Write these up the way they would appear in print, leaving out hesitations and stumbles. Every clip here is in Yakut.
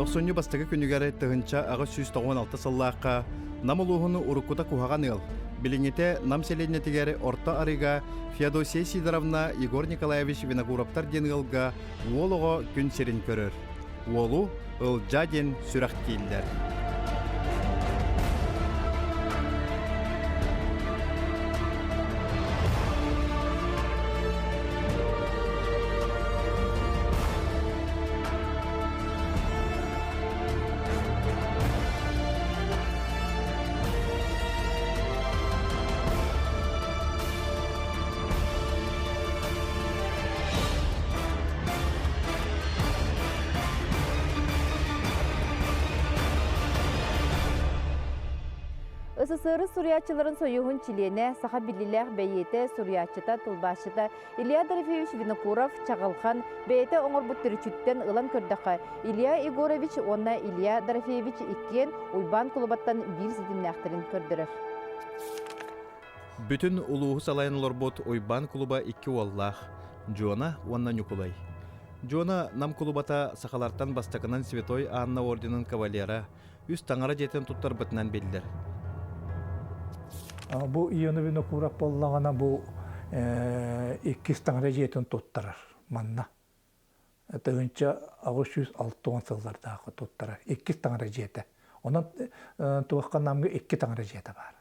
Тохсунньу бастакы күнүгэр 1896 сыллаахха Нам улууһун уруккута куһаҕан ыал, билиҥҥитэ Нам сэлиэнньэтигэр Орто Арыыга Феодосия Сидоровна Егор Николаевич Винокуровтар диэн ыалга уол оҕо күн сирин көрөр. Уолу Ылдьаа диэн сүрэхтииллэр. СССР суруйааччыларын союһун чилиэнэ, саха биллилээх бэйиэтэ, суруйааччыта, тылбаасчыта Илья Дорофеевич Винокуров чаҕылхан бэйэтэ оҥорбут төрүччүттэн ылан көрдөххө, Илья Егорович уонна Илья Дорофеевич иккиэн Уйбаан кулубаттан биир ситимнээхтэрин көрдөрөр. Бүтүн улууһу салайан олорбут Уйбаан кулуба икки уоллаах, Дьуона уонна Ньукулай. Дьуона Нам кулубата сахалартан бастакынан Святой Анна орденын кавалера, үс таҥара дьиэтин туттарбытынан биллэр. Бу Иона Винокуров буоллаҕына бу иккис таҥара дьиэтин туттарар манна. 1860 сыллардаахы туттарар иккис таҥара дьиэтэ. Онон туохха Намга икки таҥара дьиэтэ баар.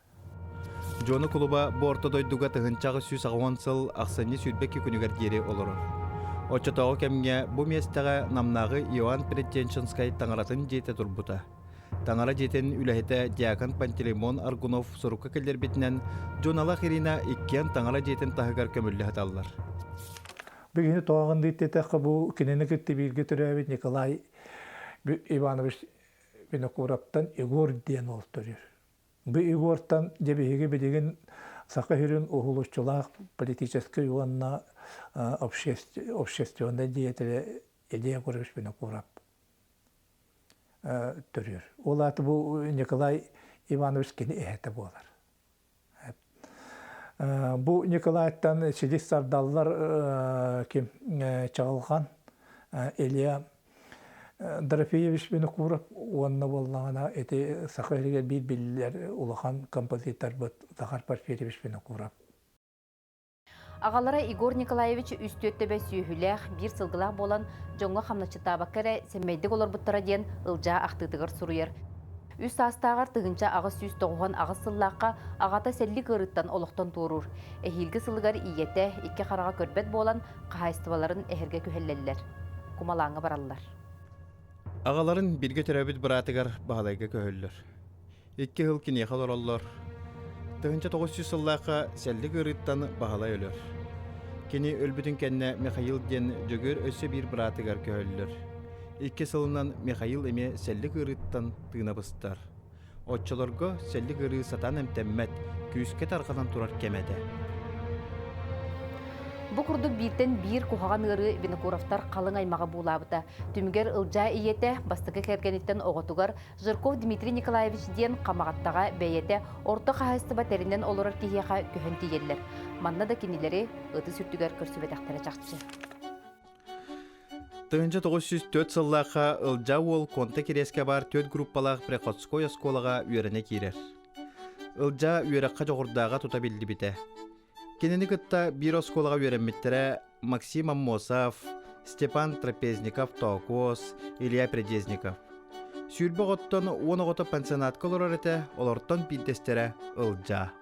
Дьуона кулуба бу орто дойдуга 1880 сыл ахсынньы 22 күнүгэр диэри олорор. Оччотооҕу кэмҥэ бу миэстэҕэ Намнааҕы Иоанн Предтенчинскай таҥаратын дьиэтэ турбута. Таҥара дьиэтин үлэһитэ диакон Пантелеймон Аргунов сурукка киллэрбитинэн, Дьуоналаах Ирина иккиэн таҥара дьиэтин таһыгар көмүллэ сыталлар. Бүгүнү тоҕоҕун диэттэххэ бу кинини кытта бииргэ төрөөбүт Николай Иванович Винокуровтан Егор диэн уол төрүүр. Бу Егортан дьэ биһиги билигин Саха сирин уһулуччулаах политическай уонна общественнай деятелэ Илья Егорович Винокуров төрүүр. Ол аата бу Николай Иванович кини эһэтэ буолар. Бу Николайтан силис сардаллар ким Чаҕылхан Илья Дорофеевич Винокуров уонна буоллаҕына ити Саха сиригэр биир биллэр улахан композиторбыт Захар Порфирьевич Винокуров. Аҕалара Егор Николаевич үс түөрт төбө сүөһүлээх, биир сылгылаах буолан, дьоҥҥо хамначчытаабакка эрэ сэмэйдик олорбуттара диэн Ылдьаа ахтыытыгар суруйар. Үс саастааҕар 1898 сыллаахха аҕата сэллик ыарыыттан олохтон туоруур. Эһиилги сылыгар ийэтэ икки хараҕа көрбөт буолан, хаһаайыстыбаларын эһэргэ күһэллэллэр. Кумалааҥҥа бараллар. Аҕаларын бииргэ төрөөбүт быраатыгар Баһылайга көһөллөр. Икки сыл киниэхэ олороллор. 1900 сыллаахха сэллик ыарыыттан Баһылай өлөр. Кини өлбүтүн кэннэ Михаил диэн Дьөгүөр өссө биир быраатыгар көһөллөр. Икки сылынан Михаил эмиэ сэллик ыарыыттан тыына быстар. Оччолорго сэллик ыарыы сатаан эмтэммэт, күүскэ тарҕанан турар кэмэ этэ. Бу курдук бииртэн биир куһаҕан ыарыы Винокуровтар халыҥ аймаҕы буулаабыта. Түмүгэр Ылдьаа ийэтэ бастакы кэргэниттэн оҕотугар Жирков Дмитрий Николаевич диэн Хамаҕаттаҕа бэйэтэ орто хаһаайыстыба тэринэн олорор киһиэхэ көһөн тиийэллэр. Манна да кинилэри ытыс үрдүгэр көрсүбэтэхтэрэ чахчы. 1904 сыллаахха Ылдьаа уол Конта Кириэскэ баар түөрт группалаах приходской оскуолаҕа үөрэнэ киирэр. Ылдьаа үөрэххэ дьоҕурдааҕа тута биллибитэ. Кинини кытта биир оскуолаҕа үөрэммиттэрэ Максим Аммосов, Степан Трапезников-Тоокуос, Илья Придезников. Сүүрбэ оҕоттон уон оҕото пансионатка олорор этэ, олортон биирдэстэрэ Ылдьаа.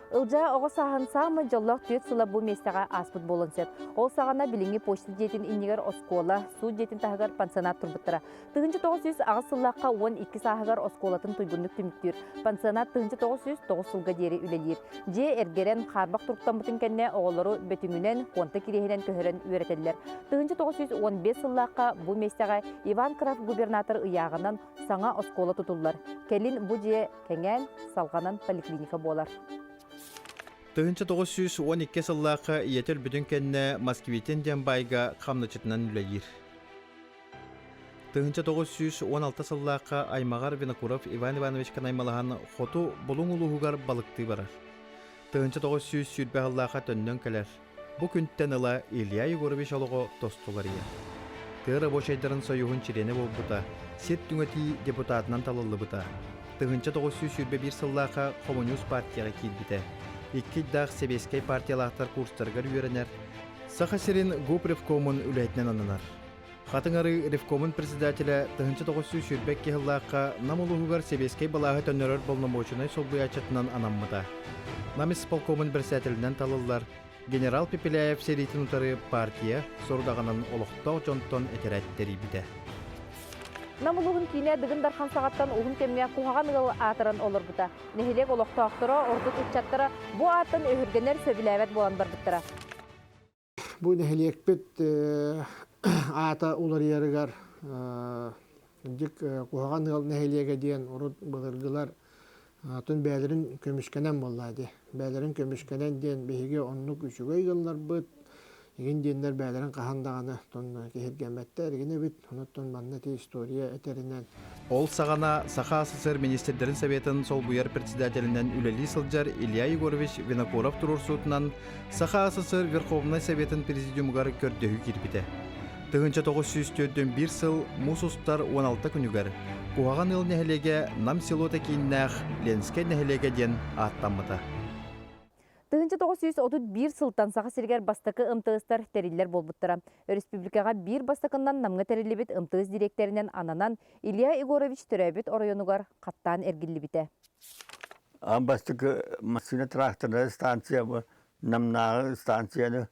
Ылдьаа оҕо сааһын саамай дьоллоох түөрт сыла бу миэстэҕэ ааспыт буолуон сөп. Ол саҕана билиҥҥи почта дьиэтин иннигэр оскуола, суут дьиэтин таһыгар пансионат турбуттара. 1908 сыллаахха 12 сааһыгар оскуолатын туйгуннук түмүктүүр. Пансионат 1909 сылга диэри үлэлиир. Дьиэ эргэрэн, хаарбах туруктаммытын кэннэ оҕолору Бөтүҥүнэн, Куонта Кириэһинэн көһөрөн үөрэтэллэр. 1915 сыллаахха бу миэстэҕэ Иван Крафт губернатор ыйааҕынан саҥа оскуола тутуллар. Кэлин бу дьиэ кэҥээн, салҕанан поликлиника буолар. 1912 сыллаахха ийэтэ өлбүтүн кэннэ Москвитин диэн баайга хамначчытынан үлэлиир. 1916 сыллаахха аймаҕар Винокуров Иван Ивановичка наймылаһан хоту Булуҥ улууһугар балыктыы барар. 1920 сыллаахха төннөн кэлэр. Бу күнтэн ыла Илья Егорович олоҕо тосту уларыйар. Тыа рабочайдарын союһун чилиэнэ буолбута, сир түҥэтии депутатынан талыллыбыта. 1921 сыллаахха Хомуньуус партияҕа киирбитэ. Икки ыйдаах сэбиэскэй партиялаахтар курстарыгар үөрэнэр, Саха сирин ГУП ревкомун үлэһитинэн ананар. Хатыҥ Арыы ревкомун председателэ 1922 сыллаахха Нам улууһугар сэбиэскэй былааһы төннөрөр боломуочунай солбуйааччытынан анаммыта. Нам исполкомун председателинэн талыллар, генерал Пепеляев сэриитин утары партия сорудаҕынан олохтоох дьонтон этэрээт тэрийбитэ. Нам улууһун киинэ Дыгын Дархан саҕаттан уһун кэмҥэ куһаҕан ыал аатыран олорбута. Нэһилиэк олохтоохторо, ордук ыччаттара бу ааттан өһүргэнэр, сөбүлээбэт буолан барбыттара. Бу нэһилиэкпит аата уларыйарыгар дьик куһаҕан ыал нэһилиэгэ диэн урут былыргылар атын бэйэлэрин көмүскэнэн буоллаа дии. Бэйэлэрин көмүскэнэн диэн биһиги оннук үчүгэй ыалларбыт, игин диэннэр бэйэлэрин хаһан даҕаны киһиргэммэттэр игин эбит. Онуттан манна ити история этэринэн Ол саҕана Саха СССР Министрдэрин Советын солбуйар председателинэн үлэлии сылдьар Илья Егорович Винокуров туруорсуутунан Саха СССР Верховнай Советын Президиумугар көрдөһүү киирбитэ. 1941 сыл муус устар 16 күнүгэр Куһаҕан Ыал нэһилиэгэ Нам селота кииннээх Ленскэй нэһилиэгэ диэн ааттаммыта. 1931 сылтан Саха сиригэр бастакы МТС-тар тэриллэр буолбуттара. Өрөспүүбүлүкэҕэ биир бастакыннан Намҥа тэриллибит МТС дириэктэринэн ананан Илья Егорович төрөөбүт оройуонугар хаттаан эргиллибитэ. Аан бастакы массыына тракторнай станция бу Намнааҕы станцияны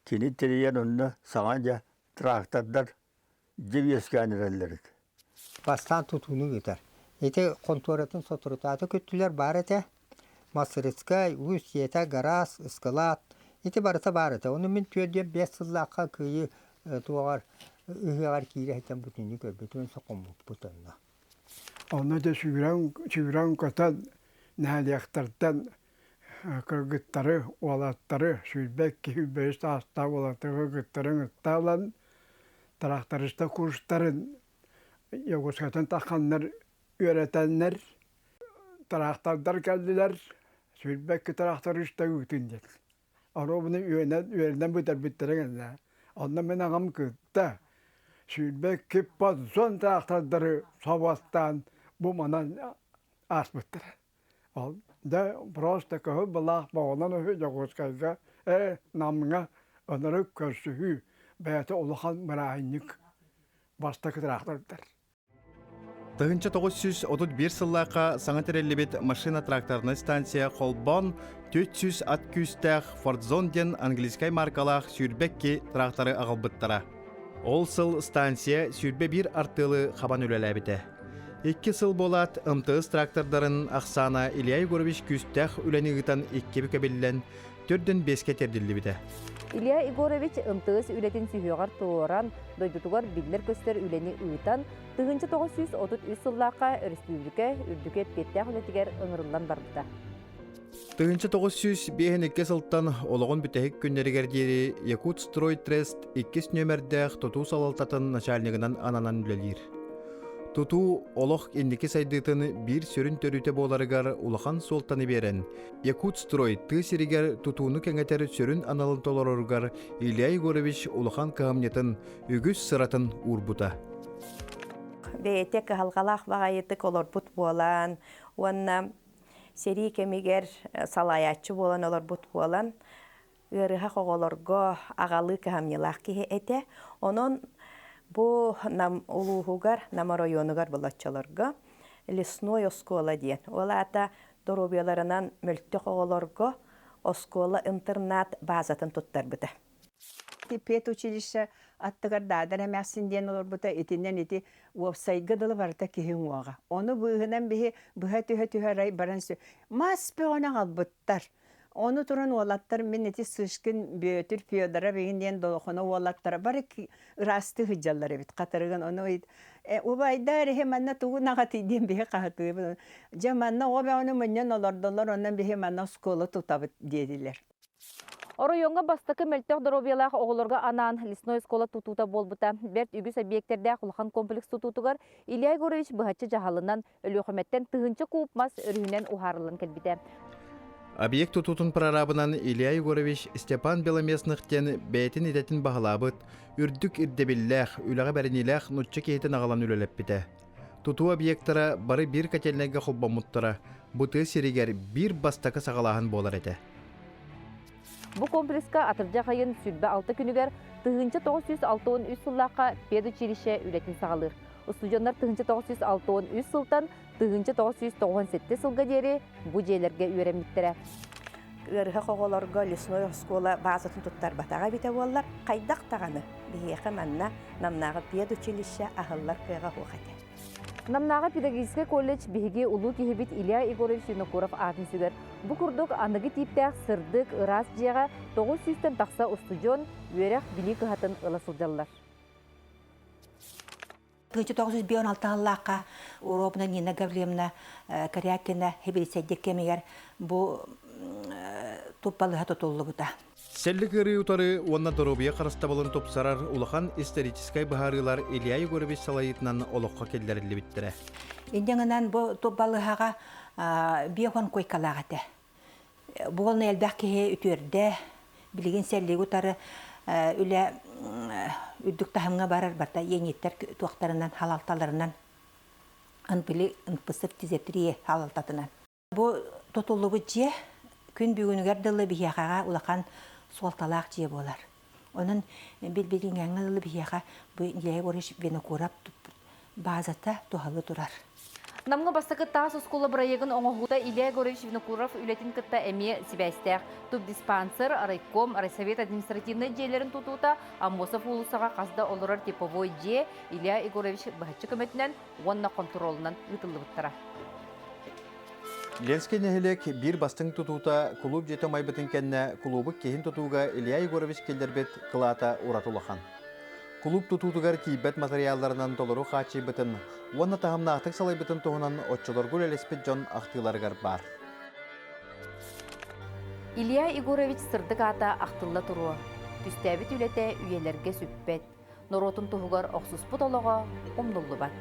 кини тэрийэн онно саҥа дьэ трактордар дьэ үөскээн эрэллэр этэ. Бастаан тутууну ыытар. Ити хонтуоратын соторутаата көттүлэр баар этэ. Мастерскай, уус дьиэтэ, гараас, ыскылаат ити барыта баар этэ. Ону мин 45 сыллаахха Кыайыы туоҕар ыһыаҕар киирэ сылдьан бүтүннүү көрбүтүм, сокоммуппут онно. Онно дьэ сүүрэн, сүүрэн-көтөн нэһилиэктэртэн кыргыттары, уолаттары, 22, 23 саастаах уолаттары кыргыттарын ытта ылан, тракториста курстарын Якутскайтан тахханнар үөрэтэннэр, тыраахтардар кэллилэр, 22 тракториста ыытын диэн. Оруобуна үөрэнэн, үөрэнэн бүтэрбиттэрэ гэннэ. Онно мин аҕам кытта 22 подзон трактордары собуоттаан бу манан ааспыттара. Ол дьэ просто кыһыл былаах боҕонон үһү Дьокуускайга, ээ Намҥа ынырык көрсүһүү бэйэтэ улахан бырааһынньык бастакы трактордар. 1931 сыллаахха саҥа тэриллибит машина-тракторнай станция холбоон 400 ат күүстээх Фордзон диэн английскай маркалаах 22 тракторы аҕалбыттара. Ол сыл станция 21 артыалы хабан үлэлээбитэ. Икки сыл буолаат, МТС трактордарын ахсаана Илья Егорович күүстээх үлэни ыытан икки бүк эбиллэн, төрдүн биэскэ тиэрдиллибитэ. Илья Егорович МТС үлэтин сүһүөҕэр туруоран, дойдутугар биллэр-көстөр үлэни ыытан, 1933 сыллаахха өрөспүүбүлүкэ үрдүкү эппиэттээх үлэтигэр ыҥырыллан барбыта. 1952 сылтан олоҕун бүтэһик күннэригэр диэри Якутстройтрест иккис нүөмэрдээх тутуу салалтатын начальнигынан ананан үлэлиир. Тутуу олох инники сайдыытын биир сүрүн төрүтэ буоларыгар улахан суолтаны биэрэн, Якутстрой тыа сиригэр тутууну кэҥэтэр сүрүн аналын толороругар Илья Егорович улахан кыһамньытын, үгүс сыратын уурбута. Бэйэтэ кыһалҕалаах баҕайытык олорбут буолан уонна Сэрии кэмигэр салайааччы буолан олорбут буолан, ыарыһах оҕолорго аҕалыы кыһамньылаах киһи этэ. Онон бу Нам улууһугар, Нам оройуонугар болоччолорго лесной оскуола диэн, ол аата доруобуйаларынан мөлтөх оҕолорго оскуола-интернат баазатын туттарбыта. Педучилище аттыгар Даадар эмээхсин диэн олорбута итинэн ити уопсайга дылы барыта киһи уҥуоҕа. Ону быыһынан биһи быһа түһэ-түһэ арай баран мас бөҕөнү аҕалбыттар. Ону туран уолаттар мин ити Сышкин Бүөтүр Федоров игин диэн долохоно уолаттара бары ыраастыы сылдьаллар эбит хатырыгын ону убайдар иһи манна тугу наҕатый диэн биһи хаһытыыбын. Дьэ манна оҕо бөҕөнү мунньан олордоллор онон биһи манна оскуола тутабыт диэтилэр. Оройуоҥҥа бастакы мөлтөх доруобуйалаах оҕолорго анаан лесной оскуола тутуута буолбута. Бэрт үгүс объектэрдээх улахан комплекс тутуутугар Илья Егорович быһаччы дьаһалынан Өлүөхүмэттэн тыһыынча куб мас өрүһүнэн уһаарыллан кэлбитэ. Объект тутуутун прорабынан Илья Егорович Степан Беломестных диэн бэйэтин идэтин баһылаабыт, үрдүк ирдэбиллээх, үлэҕэ бэриниилээх нучча киһитин аҕалан үлэлэппитэ. Тутуу объектара бары биир котельнайга холбоммуттара, бу тыа сиригэр биир бастакы саҕалааһын буолар этэ. Бу комплекска атырдьах айын 26 күнүгэр 1963 сыллаахха педучилище үлэтин саҕалыыр. Устудьуоннар 1963 сылтан 1997 сылга диэри бу дьиэлэргэ үөрэммиттэрэ. Ыарыһах оҕолорго лесной оскуола баазатын туттарбатаҕа эбитэ буоллар, хайдах даҕаны биһиэхэ манна Намнааҕы педучилище аһыллар кыаҕа суох этэ. Намнааҕы педагогическай колледж биһиги улуу киһибит Илья Егорович Винокуров аатын сүгэр. Бу курдук аныгы тииптээх сырдык, ыраас дьиэҕэ 900-тэн тахса устудьуон үөрэх-билии кыһатын ыла сылдьаллар. 1956 сыллаахха Уровна Нина Гаврильевна Корякина хэбилисэйдик кэмигэр бу туппалыһа тутуллубута. Сэллик ыарыы утары уонна доруобуйа харыстабылын тупсарар улахан историческай быһаарыылар Илья Егорович салайыытынан олоххо киллэриллибиттэрэ. Инньэ бу туппалыһаҕа биохон койкалаах этэ. Буолна элбэх киһи үтүөрдэ, билигин сэллиги утары үлэ үрдүк таһымҥа барар барта иэниттэр туохтарынан халалталарынан НПЛ НПС фтизиатрия халалтатынан. Бу тутуллубут дьиэ күн бүгүнүгэр дылы биһиэхэҕэ улахан суолталаах дьиэ буолар. Онон билбилиҥҥэ дылы биһиэхэ бу Илья Егорович Винокуров баазата туһалы турар. Намҥа бастакы таас оскуола бырайыагын оҥоһуута Илья Егорович Винокуров үлэтин кытта эмиэ сибээстээх. Тубдиспансер, райком, райсовет административнай дьиэлэрин тутуута Аммосов уулуссаҕа хас да олорор типовой дьиэ Илья Егорович быһаччы көмөтүнэн уонна хонтуруолунан ыытыллыбыттара. Ленскэй нэһилиэк биир бастыҥ тутуута кулууп дьиэтэ умайбытын кэннэ кулуубу киһин тутууга Илья Егорович киллэрбит кылаата ураты улахан. Кулууп тутуутугар тиийбэт матырыйаалларынан толору хааччыйбытын уонна таһымнаахтык салайбытын туһунан оччолорго үлэлэспит дьон ахтыыларыгар баар. Илья Егорович сырдык аата ахтылла туруо. Түстээбит үлэтэ үйэлэргэ сүппэт. Норуотун туһугар охсуспут олоҕо умнуллубат.